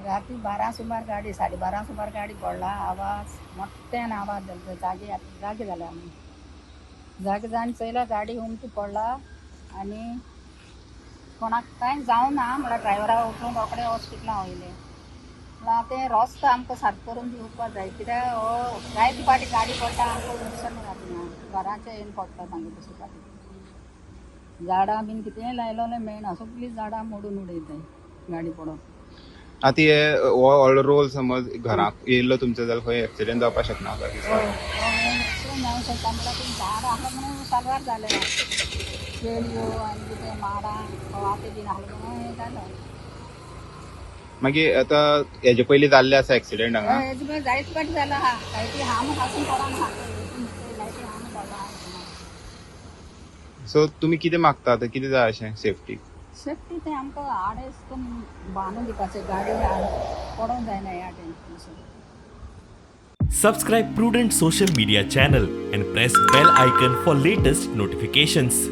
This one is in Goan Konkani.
राती 12 सुमार गाडी, 12:30 सुमार गाडी पडला. आवाज मोठ्यान आवाज जालो. जागे जागे जाले आमी. जागे जावन चोयला, गाडी उमथी पडला आनी कोणाक कांय जावं ना. म्हळ्यार ड्रायव्हरा उठून रोखडे हॉस्पिटलां वयले. म्हळ्यार तें रस्तो आमकां सारको करून दिवपा जाय, कित्याक हो जायते फावटी गाडी पडटा, आमकां लुकसाण जाता. घराचे येवन पडटा मागीर दुसरे फावटी. झाडां बीन कितेंय लायलोलें मेळना, सगळीं झाडां मोडून उडयताय गाडी पडोन. आतां हे हो व्हडलो रोल समज घराक येयल्लो तुमचो जाल्यार खंय एक्सिडेंट जावपाक शकना अशें दिसता. एक्सिडंट जावंक शकता. म्हणल्यार ती झाड आसलें म्हणून साल्वार जालें. केळयो आनी कितें माडां वाते बीन आसलें म्हणून हें जालें. मागीर आतां हेजे पयलीं जाल्ले आसा एक्सिडेंट हांगा? हेजे पयलीं जायते फावटी जालां आहा. लायटी आहा पासून पडोन आहा, लायटी आहा पडला आहा. सो तुमी कितें मागता आतां, कितें जाय अशें सेफ्टी? सेफ्टी तें आमकां आडेच बांदून दिवपाचें, गाडी आड पडोंक जायना ह्या टेन अशें. Subscribe Prudent Social Media channel and press bell icon for latest notifications.